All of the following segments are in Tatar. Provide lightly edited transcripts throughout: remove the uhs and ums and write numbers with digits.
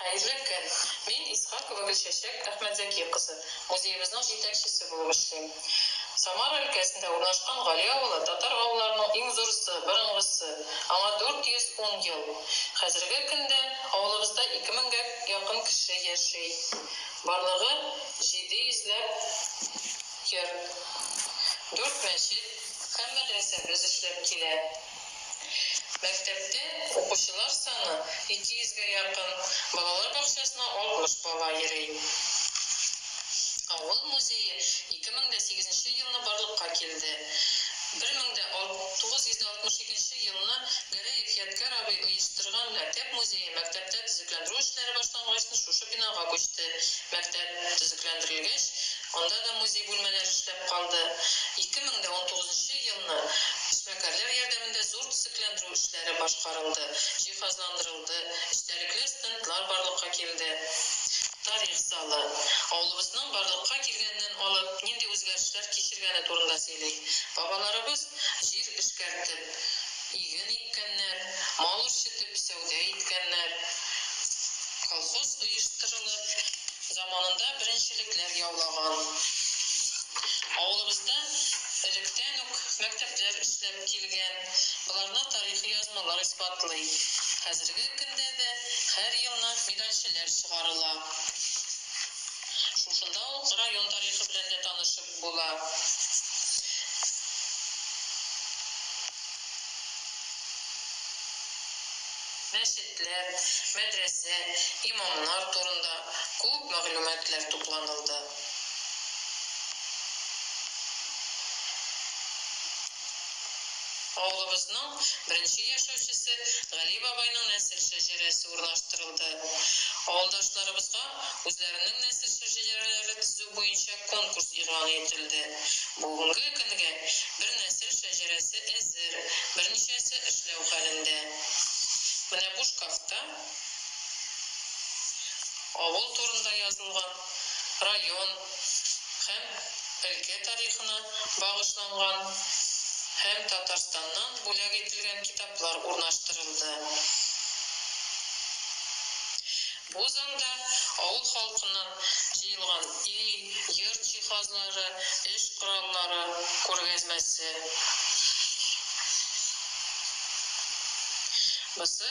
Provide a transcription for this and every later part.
Хәерле көн! Мин Исхакова Гөлчәчәк Әхмәтзәки кызы, музеебызның җитәкчесе булып эшлим. Самара өлкәсендә урнашкан Гали авылы татар авылларының иң зурысы, борынгысы, аңа 410 ел. Хәзерге көндә авылыбызда 2 меңгә якын кеше яши. Барлыгы 700 ләп йорт, дүрт мәчет һәм мәдрәсәбез эшләп килә. Мәктәптә укучылар саны 200 гә якын, балалар бакчасына 60 бала йөри. Авыл музее 2008 нче елны барлыкка килде. 1962 нче елны Гәрәев Ядкәр абый оештырган мәктәп музее мәктәптә төзекләндерү эшләре башлангачны шушы бинага күчте. Мәктәп төзекләндерелгәч, анда да музей бүлмәләре эшләп калды. 2019 нчы елны эшмәкәрләр ярдәмендә зур төзекләндерү эшләре башкарылды, җиһазландырылды, эчтәлекле стендлар барлыкка килде. Тарих залы. Авылыбызның барлыкка килгәненнән алып нинди үзгәрешләр кичергәне турында сөйли. Бабаларыбыз җир эшкәртеп, иген иккәннәр, мал үрчетеп, сәүдә иткәннәр. Колхоз оештырылып, заманында беренчелекләр яулаган. Авылыбызда электән үк мәктәпләр эшләп килгән, боларны тарихи язмалар исбатлый. Хәзерге көндә дә һәр елны медальчеләр чыгарыла. Шушында ук район тарихы белән дә танышып була. Мәчетләр, мәдрәсә, имамнар турында күп мәгълүматлар тупланылды. Авылыбызның беренче яшәүчесе Гали бабайның нәсел шәҗәрәсе урнаштырылды. Авылдашларыбызга үзләренең нәсел шәҗәрәләре төзү буенча конкурс игълан ителде. Бүгенге көнгә бер нәсел шәҗәрәсе әзер, берничәсе эшләү хәлендә. Менә бу шкафта авыл турында язылган, район һәм өлкә тарихына багышланган һәм Татарстаннан бүләк ителгән китаплар урнаштырылды. Бу залда авыл халкыннан җыелган өй, йорт җиһазлары, эш кораллары күргәзмәсе. Бусы,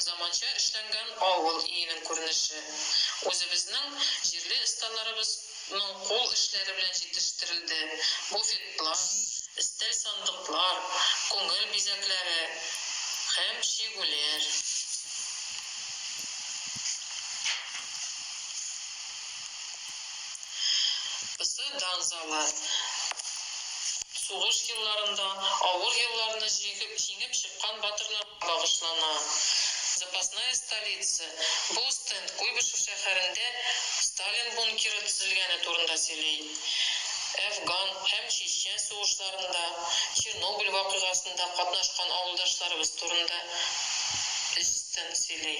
заманча эшләнгән авыл өенең күренеше. Үзебезнең җирле осталарыбызның кул эшләре белән җитештерелде, буфетлар, өстәл-сандыклар, күңел бизәкләре һәм чигүләр. Бусы дан залы. Сугыш елларында авыр елларны җиңеп чыккан батырларга багышлана. Запасная столица. Бу стенд Куйбышев шәһәрендә Сталин бункеры төзелгәне турында сөйли. Әфган һәм Чечня сугышларында, Чернобыль вакыйгасында катнашкан авылдашларыбыз турында өч стенд сөйли.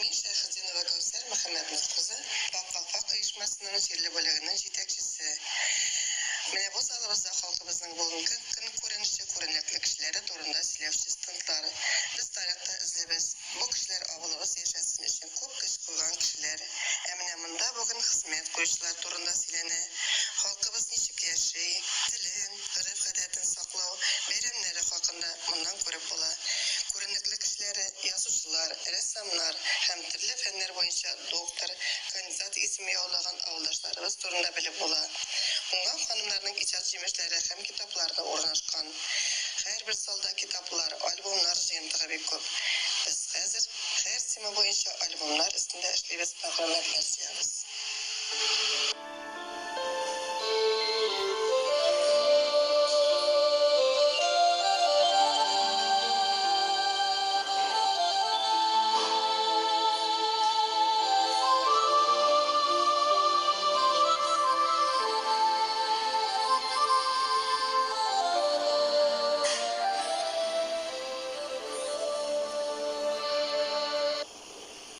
Мин Шәйхетдинова Кәүсәр Мөхәммәтнур кызы, Ак калфак оешмасының җирле бүлегенең җитәкчесе. Менә бу залыбызда халкыбызның бүгенге көн күренеше, күренекле кешеләре турында сөйләүче стендлар. Без тарихта эзлибез. Бу кешеләр авылыбыз яшәсен өчен күп көч куйган кешеләр. Ә менә монда бүген хезмәт куючылар турында сөйләнә. Халкыбыз ничек яши, телен, гореф-гадәтен саклау, бәйрәмнәре хакында моннан күреп була. Күренекле кешеләре, язучылар, рәссамнар һәм төрле фәннәр буенча доктор, кандидат исеме яулаган авылдашларыбыз турында белеп була. Уңган ханымнарның иҗат җимешләре һәм китаплары да урнашкан. Һәрбер залда китаплар, альбомнар җыентыгы бик күп. Без хәзер һәр тема буенча альбомнар өстендә эшлибез, мәгълүматлар җыябыз.